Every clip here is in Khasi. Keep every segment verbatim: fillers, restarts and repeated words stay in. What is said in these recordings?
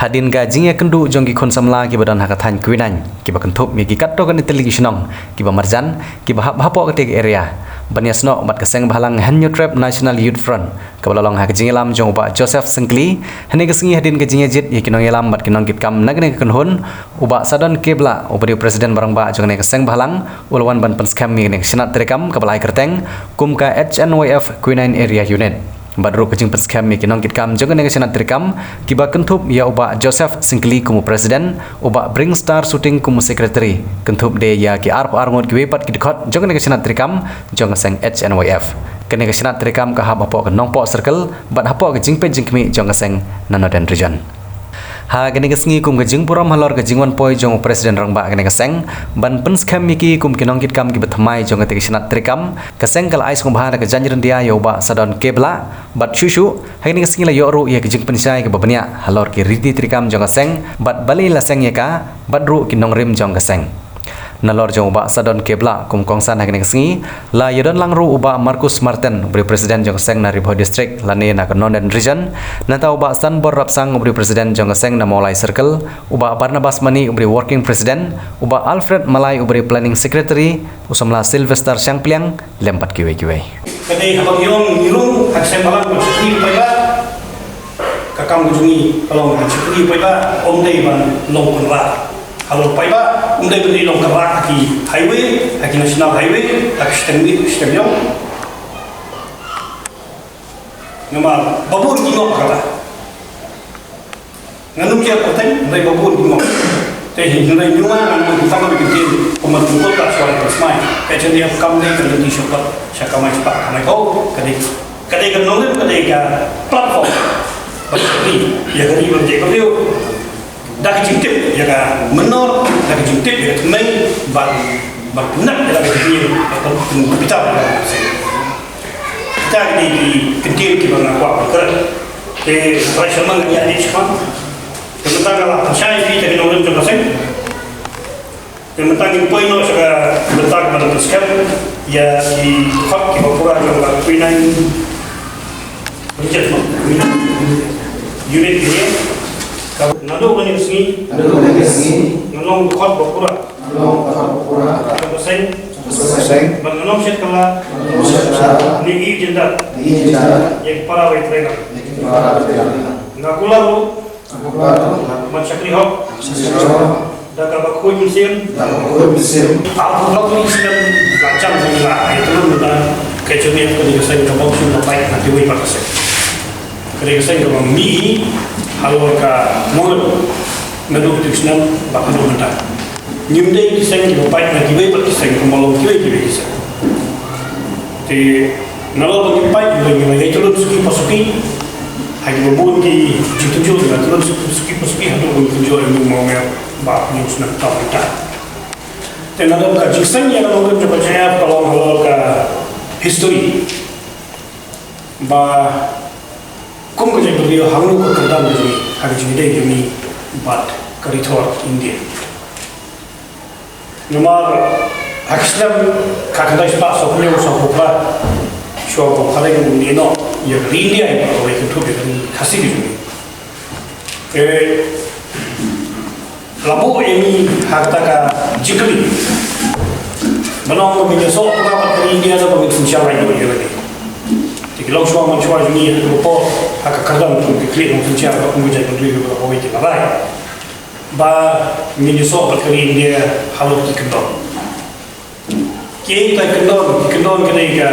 Hadien ka jingïakynduh jong ki khun samla kiba don ha ka thaiñ Kwinaiñ, kiba kynthup ïa ki katto katne tylli ki shnong kiba marjan, kiba hap hapoh katei ka area, ban ïasnoh bad ka seng bhalang Hynñiewtrep National Youth Front, kaba la long ha ka jingïalam jong u Bah Joseph Syngkli. Hynne ka sngi, hadien ka jingïajied ïa ki nongïalam bad ki nongkitkam na kane ka kynhun, u Bah Sadon K Blah, uba dei u President ba rangbah jong kane ka seng bhalang, u la wan ban pynskhem ïa kane ka shnat treikam kaba la ai kyrteng kum ka H N Y F Kwinaiñ Area Unit. Bad ruh ka jingpynskhem ïa ki nongkitkam jong kane ka shnat treikam, kiba kynthup ïa u Bah Joseph Syngkli kum u President, u Bah Bringstar Suting kum u Secretary, kynthup de ïa ki arphew ar ngut kiwei pat ki dkhot jong kane ka shnat treikam jong ka seng H N Y F. Kane ka shnat treikam ka hap hapoh ka Nongpoh Circle bad hapoh ka jingpeit jingkhmih jong ka seng na Northern Region. Ha kane ka sngi, kum ka jingburom halor ka jingwan poi jong u President rangbah kane ka seng, ban pynskhem ïa ki kum ki nongkitkam kiba thymmai jong katei ka shnat treikam, ka seng ka la ai sngewbha da ka jaiñ ryndia ïa u Bah Sadon K Blah, bad shuh shuh ha kane ka sngi la ïoh ruh ïa ka jingpynshai kaba bniah halor ki riti treikam jong ka seng, bad balei la seng ïa ka, bad ruh ki nongrim jong ka seng. Nalor jong u Bah Sadon K Blah kum u kongsan ha kane ka sngi, la ïadon lang ruh u Bah Marcus Martin, uba dei u President jong ka seng na Ri Bhoi District lane na ka Northern Region, nangta u Bah Sanbor Rapsang, uba dei u President jong ka seng na Mawlai Circle, u Bah Barnabas Mani, uba dei u Working President, u Bah Alfred Malai, uba dei u Planning Secretary, u samla Sylvester Shangpliang, lem bad kiwei kiwei. Ka dei haba ngi ong ngi rung ha ka seng bhalang ban shakri u paidbah, ka kam ka jong ngi ka long ban shakri u paidbah, ym dei ban long kynrad halor u paidbah, ym dei ban long kynrad ha ki highway, ha ki national highway, ha ki shiteng mih shiteng jong. Namar ba bun ki ngop ha kata. Ngan ym shim kyrteng, hynrei ba bun ki ngop. Te hynrei ngi ma ngan ym tang ba ki ktien, kumba tang ka shuwa ka smai. Ka jong ngi kam dei ka lynti shaphrang, sha kamai spah kamai phew, ka dei, ka dei ka nongrim, ka dei ka platform. Ba ka dei, ïa ka ri bad ïa ka briew. Da ka jingtip ïa ka mynnor, da ka jingtip ïa ka thymmei, bad, bad pynnak ïa ka jingtip, bad pynbitar ïa ka mynsiem. Kita kine ki kyntien kiba nga kwah ban kren. Te, trai sha ma nga ïa dei sha ma. Te mynta nga la pynshai ïa phi ïa ki nongrim jong ka seng. Te mynta ngin poi noh sha ka bynta kaba la pynskhem ïa ki dkhot kiba pura jong ka Kwinaiñ Region, Kwinaiñ Unit ïa. Ka naduh kane ka sngi, naduh kane ka sngi, nga long dkhot ba pura. Long ka pura. Ka seng. Ka seng. Bad nga ym shet kylla. Ym shet kylla. Ne ïa ki jynjar. Ne ïa ki jynjar. Ïa ki para wei trei. Ïa ki para wei trei. Nga kular ruh. Nga kular ruh. Ban shakri hok. Shakri hok. Da kaba khuid mynsiem. Da kaba khuid mynsiem. Arphew hok mynsiem. Nga jam sha ïa ka lum da. Ka jong ngi ka dei ka seng kaba ym shym la pait na kiwei pat ka seng. Ka dei ka seng kaba mih halor ka nonglem naduh ki snem bad haduh mynta. Ngim dei ki seng kiba pait na kiwei pat ki seng, kumba long kiwei kiwei ki seng. Te nalor ba ngim pait, ngi la ïa tylli suki pa suki ha kiba bun ki jingtynjuh, ngi la tylli suki pa suki haduh ba ngin tynjuh ïa u mawnga ba ngin snem ta mynta. Te nalor ka jingseng ïa ka nonglem jong ka jingïap ka long halor ka history. Ba kum ka jaitbynriew, hangno ka kyrdan ka jong ngi ha ka jingïadei jong ngi bad ka ri thor India. Namar ha ka snem ka khyndai spah sawphew hynñiew sawphew phra, shuwa ba u Phareng u mih noh ïa ka ri India, ïa ka, ba kawei kynthup ïa ka ri Khasi ka jong ngi. Te la buh ïa ngi ha kata ka jingkylli ban ong ba ngin ïasoh pura bad ka ri India, ba ngin synshar laitluid ïa lade. Te ki longshuwa manshuwa jong ngi ha kaba poi ha ka kyrdan jong ki khlieh longsynshar, ba kum ka jaitbynriew ba kawei ki la rai ba ngin ïasoh bad ka ri India halor ki kyndon. Ki, kita ki kyndon, ki kyndon ka dei ka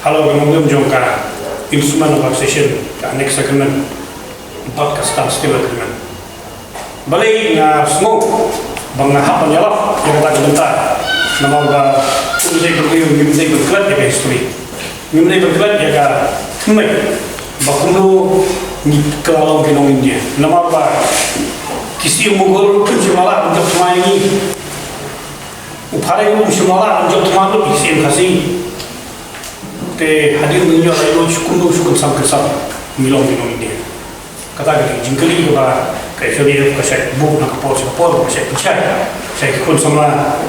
halor ka nongrim jong ka Instrument of Accession, ka Annex Agreement bad ka Standstill Agreement. Balei nga sngew ba nga hap ban ïalap ïa kata ka bynta? Namar ba kum ka jaitbynriew ngim dei ban klet ïa ka history, ngim dei ban klet ïa ka thymmei ba kumno ngi kylla long ki nong India. Namar ba ki siem Mughal kim shym la lah ban jop thma ïa ngi. U Phareng ruh um shym la lah ban jop thma lut ïa ki siem Khasi. Te hadien ba ngi ïoh laitluid, shu kumno shu kynsan kynsan ngi long ki nong India. Kata ka dei ka jingkylli kaba ka H N Y F ka shait buh na ka por sha ka por, ka shait pynshai sha ki khun samla.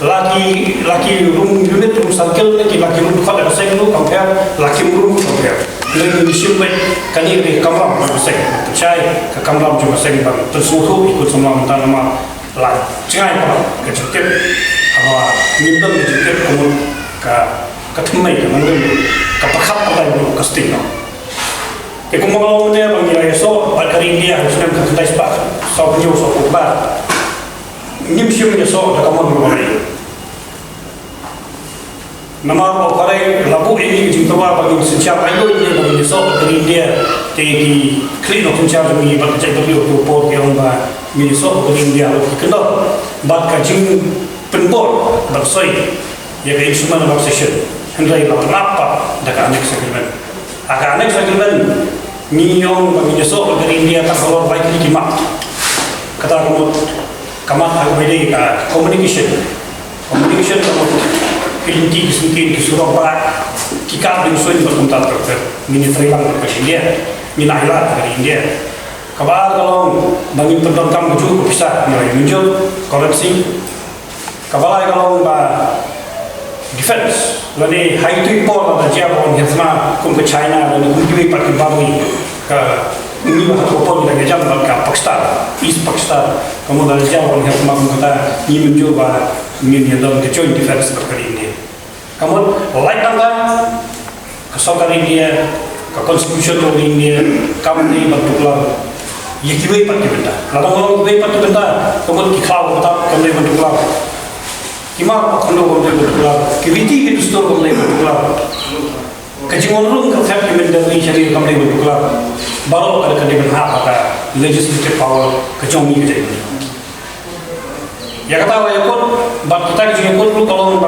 La ki, la ki rum unit, rum circle ne ki, la ki rum khot da ka seng ruh kam pher, la ki rum ruh kam pher. Ngi shim beit kane ka dei ka kamram jong ka seng. Pynshai ka kamram jong ka seng ban pynsngewthuh ïa ki khun samla mynta namar la jngai palat ka jingtip. Haba ngim don ka jingtip ka mut ka, ka thymmai ka nongrim ka pyrkhat palat ruh ka sting noh. Te kumba nga la ong mynne ba ngi la ïasoh bad ka ri India ha u snem khatkhyndai spah sawphew hynñiew sawphew khyndai. Ngim shym ïasoh da ka mon kaba lai. Namar ba u Phareng la buh ïa ngi ka jingtyrwa ba ngin synshar ailad ïa ba ngin ïasoh bad ka ri India. Te ki khlieh nongsynshar jong ngi bad ka jaitbynriew ha u por ki ong ba ngin ïasoh bad ka ri India ha ki kyndon bad ka jingpynbor ban soi ïa ka Instrument of Accession. Hynrei la pynap pat da ka Annex Agreement. Ha ka Annex Agreement ngi ong ba ngin ïasoh bad ka ri India tang halor lai tylli ki mat. Kata ka mut ka mat ha kaba ïadei ka communication. Communication ka mut ki lynti, ki syngkien, ki surok, ba ki kap ding suiñ bad kumta ter ter. Ngin ïatreilang bad ka ri India, ngin ailad bad ka ri India. Kaba ar ka long ba ngin pyndonkam kajuh ka pisa, ngi la ïa mynjur, currency. Kaba lai ka long ba defense, lane ha itu i por lada jia ba wan hiar thma kum ka China lane kum kiwei pat ki baroh ka, ngi ba ha ka por ngi dang ïajan bad ka Pakistan, East Pakistan, ka mut lada jia ba wan hiar thma kum kata ngi mynjur ba ngin ïadon ka joint defense bad ka ri India. Ka mut lait tang ka, ka sorkar India, ka constitution jong India kam dei ban tuklar ïa kiwei pat ki bynta. Lada ong kiwei pat ki bynta, ka mut ki khlaw ka bynta kam dei ban tuklar. Ki mar ka khyndew kam dei ban tuklar. Ki riti ki dustur kam dei ban tuklar. Ka jingwan rung ka thep ki mynder ri sha ri kam dei ban tuklar. Baroh ka dei, ka dei ban hap ha ka legislative power ka jong ngi ka jong ngi. Ïa kata la ïakut bad kita ki jingïakut ruh ka long ba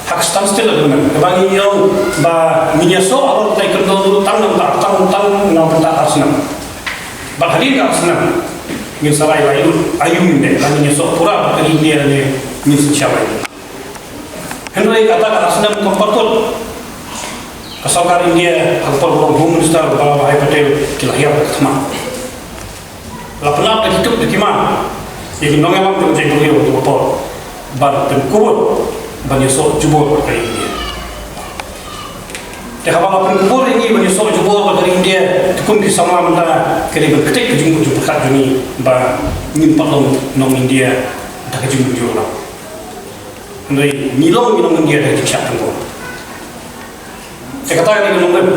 ha ka standstill agreement kaba ngi ong ba ngin ïasoh halor ka tai kyndon ruh tang na bynta, tang, tang na bynta ar snem. Bad hadien ka ar snem ngin sa rai lai lut aïu ngin leh, la ngin ïasoh pura bad ka ri India ne ngin synshar aïu. Hynrei kata ka ar snem kam pat kut. Ka sorkar India ha ka por ba long Home Minister Vallabhbhai Patel ki la hiar da ka thma. La pynap da ki tup da ki mar ïa ki nongïalam jong ka jaitbynriew ha ka por ban pynkubur ban ïasoh jubor bad ka ri India. Te haba la pynkubur ïa ngi ban ïasoh jubor bad ka ri India, te kum ki samla mynta ka dei ban kyntait ka jingmut jingpyrkhat jong ngi ba ngim pat long nong India da ka jingmynjur lang. Hynrei ngi long, ngi long ngi ïa ka jingshah tyngkhong. Te kata ka dei ka nongrim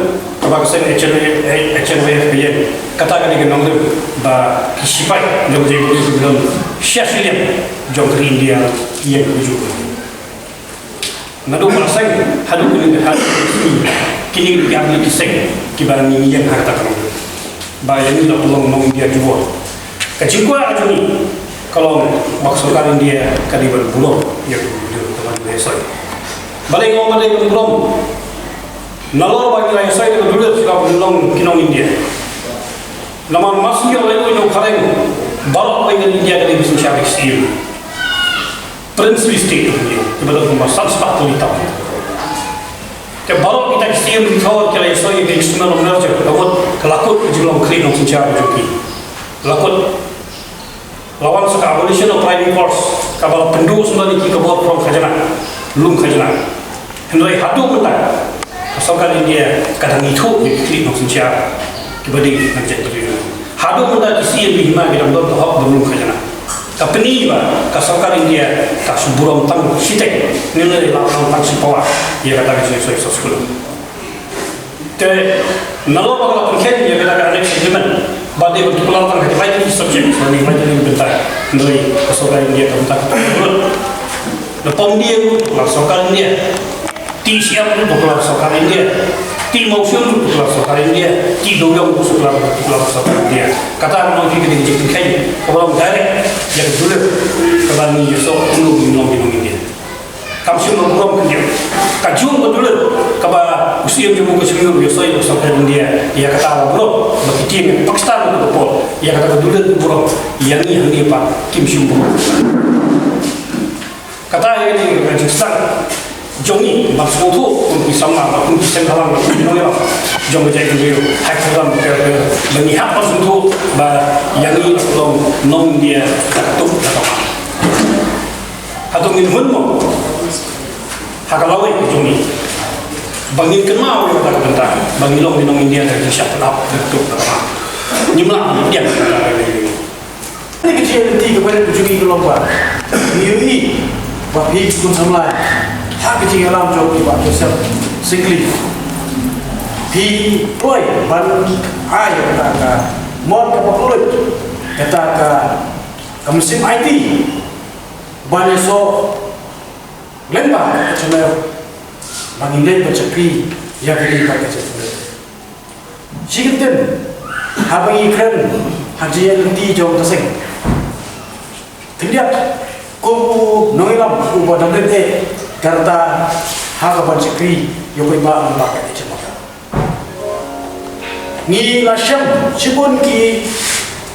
kaba ka seng H N Y F, H N Y F ka ïeng. Kata ka dei ka nongrim ba ki sipai jong ka jaitbynriew ki don sha shiliang jong ka ri India ki ïeng ka juh. Naduh ba la seng haduh kine, haduh kine ki ar tylli ki seng kiba ngi ïeng ha kata ka nongrim. Ba ïa ngi la pynlong nong India jubor. Ka jingkwah jong ngi ka long ba ka sorkar India ka dei ban burom ïa ka dulir kaba ngi la soi. Balei nga ong ba dei ban burom? Nalor ba ngi la soi da ka dulir sha ka ban long ki nong India. Namar mar shu ïoh lehnoh ïa u Phareng, baroh kawei ka India ka dei ban synshar da ki syiem. Princely state of India, kiba don kumba san spah tylli tam. Te baroh kita ki seng ki thor ki la ïasoi ïa ka instrument of merger, ka mut ka la kut ka jinglong khlieh nongsynshar ka jong ki. La kut. La wan sa ka abolition of primary courts, kaba la pynduh shuh ïa ki ka bor phrong khajna, lum khajna. Hynrei haduh mynta ka sorkar India ka dang ithuh ïa ki khlieh nongsynshar kiba dei na ka jaitbynriew. Haduh mynta ki seng ki hima ki dang don ka hok ban lum khajna. Ka pyni ba ka sorkar India ka shu burom tang shiteng, ne la tang tang shi pawa ïa kata ka jingsoi soskular. Te nalor ba ka la pynkheiñ ïa kata ka annex agreement ba dei ban tuklar tang ha ki lai tylli ki subject, ha ki lai tylli ki bynta. Hynrei ka sorkar India ka bynta ka tuklar. Na pom die ruh tuklar sorkar India. Tih syiar ruh tuklar sorkar India. Tih mawshun ruh tuklar sorkar India. Tih dewiong ruh tuklar, tuklar sorkar India. Kata ruh nang phi ka dei ka jingpynkheiñ kaba long direct ïa ka dulir kaba ngi ïasoh kumno ngi long ki nong India. Kam shym la burom khyndiat. Kajuh ka dulir kaba u Syiem jong u ka Kashmir u ïasoi ïa ka sorkar India, ïa kata la burom ba ki tieng ïa Pakistan ha ka por, ïa kata ka dulir burom, ïa ngi hangne pat kim shym burom. Kata ïa kane ka jingsdang jong ngi ban sngewthuh kum ki samla, kum ki seng bhalang, kum ki nongïalam jong ka jaitbynriew. Hai ka lam ka, ka, ba ngi hap ban sngewthuh ba ïa ngi la long nong India da ka tuk da ka mar. Hato ngin hun mo ha ka lawei jong ngi ba ngin kynmaw ïa kata ka bynta ba ngi long ki nong India ka jingshah pynap da ktuk da kama. Ngim lah ban ïa kata ka lawei. Kane ka jingïaid lynti kaba rit ka jong ngi ka long ba ngi ïohi ba phi ki khun samla ha ka jingïalam jong u Bah Joseph Syiemlieh, phi poi ban ai kata ka mon kaba kylluid, kata ka, ka mynsiem aiti ban ïasoh lyngba ka H M F ba ngin leit ban shakri ïa ka ri bad ka jaitbynriew. Shi kyntien, haba ngi kren ha ka jingïaid lynti jong ka seng, khyndiat kum u nongïalam uba dang rit eh ka rta ha kaban shakri ïa u paidbah lyngba ka H M F. Ngi la shem shibun ki,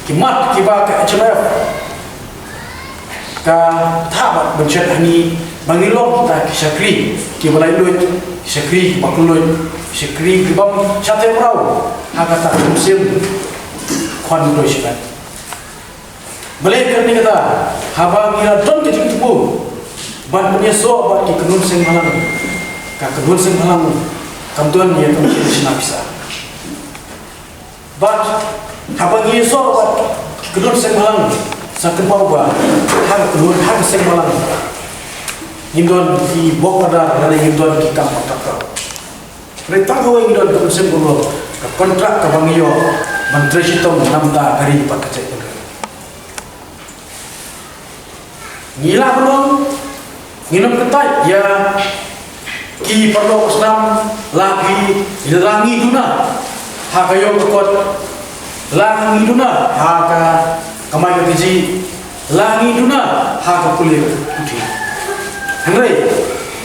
ki mat kiba ka H M F ka thah bad ban shet ha ngi ba ngi long kita ki shakri kiba laitluid, ki shakri kiba kylluid, ki shakri kibym shah teh mraw ha kata ka mynsiem khwan kloi shimet. Balei kane kata, haba ngi la don ka jingthmu ban pynïasoh bad ki kynhun seng bhalang, ka kynhun seng bhalang kam don ïa ka mynsiem shna pisa. Bad haba ngi ïasoh bad ki kynhun seng bhalang, sa kynmaw ba ha ka kynhun, ha ka seng bhalang ngim don ki bok order lane ngim don ki kam kontrak. Hynrei tang kawei ngi don ka mynsiem kumno, ka kontrak kaba ngi ïoh ban trei shitom na ka bynta ka ri bad ka jaitbynriew. Ngi lah ban ong, ngin ym kyntait ïa ki paralok snam, la phi, la ngi duna ha ka ïong ka kot, la ngi duna ha ka kamai ka kajih, la ngi duna ha ka pule ka puthi. Hynrei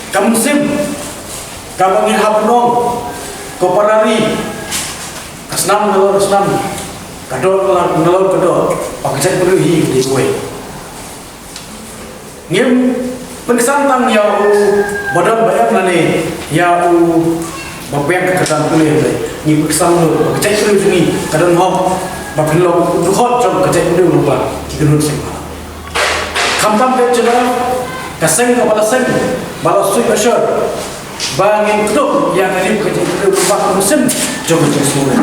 ka mynsiem kaba ngi hap ban ong, ko para ri, ka snam nalor ka snam, ka doh nalor, nalor ka doh, ba ka jaitbynriew hi ka dei kawei. Ngim pynksan tang ïa u ba don ba em lane ïa u ba peng ka kyrdan pule, ngi pynksan lut ba ka jaitbynriew jong ngi ka don hok ba phin long u dkhot jong ka jaitbynriew lyngba ki kynhun seng bhalang. Khamtam ka jylla, ka seng kaba la seng, ba la suit ashore, ba ngin kdup ïa ka ri ka jaitbynriew lyngba ka mynsiem jong ka jingsngewrit.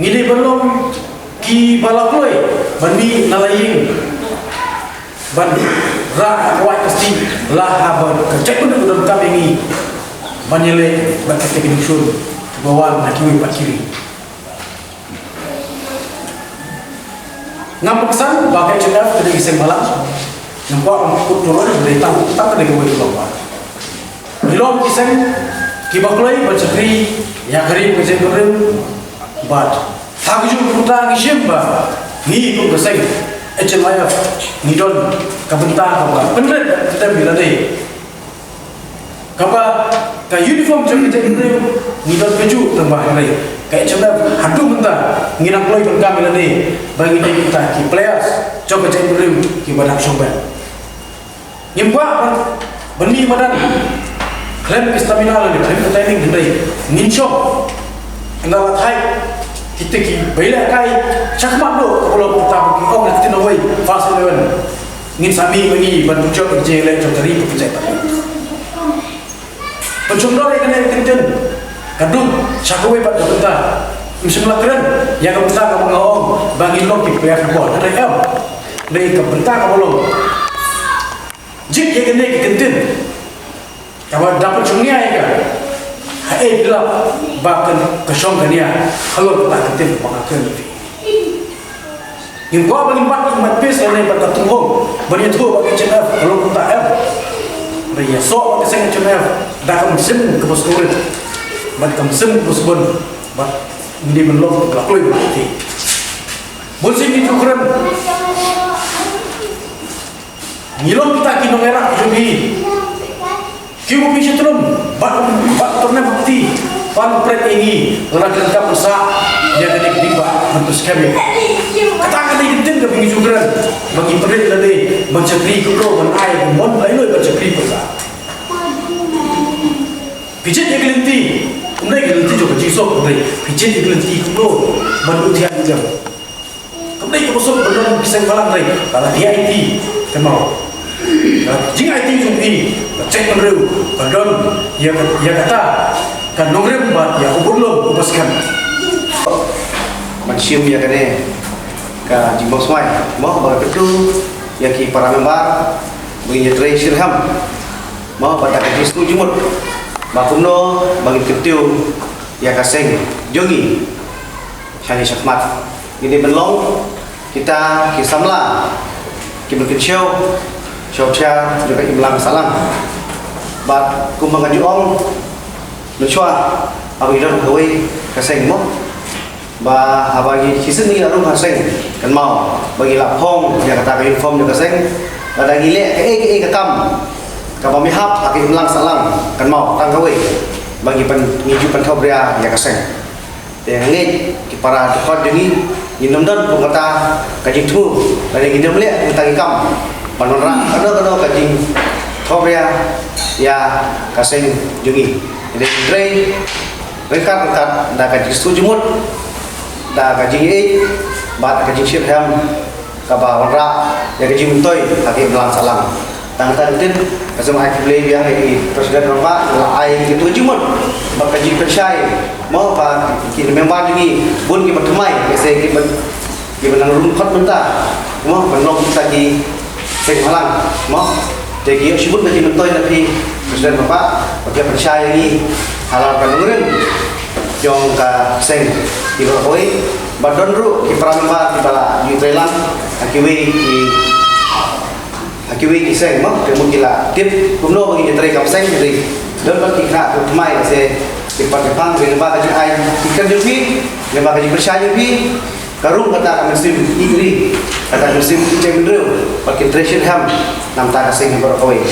Ngi dei ban long kiba la kloi ban mih na la ïing ban rah ka wait ka stieh, la haba ka jaitbynriew ka donkam ïa ngi ban ïaleh bad kata ka jingshun kaba wan na kiwei pat ki ri. Ngam pynksan ba ka H M F ka dei ka seng bhalang. Ngam kwah ban kut turun, hynrei tang, tang ka dei kawei ka long ba ngi long ki seng kiba kloi ban shakri ïa ka ri ka jaitbynriew. Bad ha kajuh ka bynta ngi shim ba ngi kum ka seng H M I F ngi don ka bynta kaba pynrit, pynrit ïa lade. Kaba ka uniform jong ka jaitbynriew ngi don kajuh tang ba hynrei ka H M I F haduh mynta ngi nang kloi ban kam ïa lade ba ngi dei kita ki players jong ka jaitbynriew kiba dang shong beit. Ngim kwah ban, ban mih madan khlem ka stamina lane khlem ka timing, hynrei ngin shong. Ynda la thait kita kiba ïalehkai shakhmat, dei ka long kita ba ki ong na ka ktien Nongwei fast eleven. Ngin sa mih ma ngi ban pynjot ïa ka jingïaleh jong ka ri bad ka jaitbynriew. Pynshongdor ïa kane ka kyntien ka dei sha kawei pat ka bynta. Ym shym la kren ïa ka bynta kaba nga ong ba ngin long ki player football, hynrei em. Dei ka bynta kaba long jik ïa kane ka kyntien kaba da pynshongnia ïa ka. Haei phi lap ba ka, ka shong ka nia halor kata ka kyntien ba nga kren ïa phi. Ngim kwah ba ngin bat, ngin bat pis lane bat ka tunghong ban ïathuh ba ka H M I F ka long kumta, em. Ba ïasoh ba ka seng H M I F da ka mynsiem kaba sngewrit bad ka mynsiem kaba sbun bad ngin dei ban long ba la kloi ba la kti. Bun sien ngi ju kren. Ngi long kita ki nongïarap jong ngi. Ki u pi shi trum bad, bad tyrnem ha kti ban pret ïa ngi lada kren ka pynsa ïa kane ka dei ba ban pynskhem ïa. Kata ka dei ka ktien kaba ngi ju kren ba ngi pynrit lade ban shakri kumno, ban ai ban mon, ban ai ban shakri pynsa. Phi jied ïa ka lynti, ym dei ka lynti jong ka jingsuk, ym dei, phi jied ïa ka lynti kumno ban u thiah ïa ka. Kam dei kaba suk ban long ki seng bhalang, hynrei ba la thiah ïa ki, Mo, ka jingaiti jong phi ka jaitbynriew ka don ïa ka, ïa kata ka nongrim bad ïa u budlong u ba skhem. Ban shim ïa kane ka jingbym swai mo ba ka kyntu ïa ki para member ba ngin ïatrei shitrhem mo ba da ka jingsngewjingmut ba kumno ba ngin kyntiew ïa ka seng jong ngi shane shakhmat. Ngin ïa ban long kita ki samla ki ban kynshew sha u thiar jong ka imlang sahlang. Bad kumba nga ju ong mynshuwa, haba ngi don kawei ka seng mo, ba haba ngi shisien ngi la rung ha seng, kynmaw ba ngi la phong ïa kata ka uniform jong ka seng. Lada ngi leh kaei kaei ka kam kaba mihap ha ka imlang sahlang, kynmaw tang kawei, ba ngi pyn, ngi ju pynthawbria ïa ka seng. Te nga ngeit ki para dkhot jong ngi, ngin ym don kum kata ka jingthmu lada ngin ym leh kum kata ki kam ban wanrah kano kano ka jingthawbria ïa ka seng jong ngi. Te ngin trei ryngkat ryngkat da ka jingsngewjingmut, da ka jingïeit bad ka jingshitrhem kaba wanrah ïa ka jingmyntoi ha ka imlang sahlang. Tang kata ka ktien, nga sngewbha ai khublei biang ïa i President Rangbah, la ai kito ka jingmut bad ka jingpynshai mo ba ki member jong ngi bun kiba thymmai, lehse kiba, kiba nang rung khot mynta mo ban long kita ki seng bhalang mo. Te ki ïoh shibun ka jingmyntoi na phi President Rangbah, ba ki pynshai ïa ngi halor ka nongrim jong ka seng ki baroh kawei. Bad don ruh ki para member kiba la ïoh trei lang ha kiwei ki, ha kiwei ki seng mo, te mo ki la tip kumno ba ngin ïatrei kam seng. Te don bad ki khynnah ki thymmai, lehse ki pat ki pang, ki lyngba ka jingai ki kyrdan jong phi, lyngba ka jingpynshai jong phi, ka rung kata ka mynsiem ïeit ri, kata ka mynsiem ïeit jaitbynriew, bad kin trei shitrhem na bynta ka seng baroh kawei.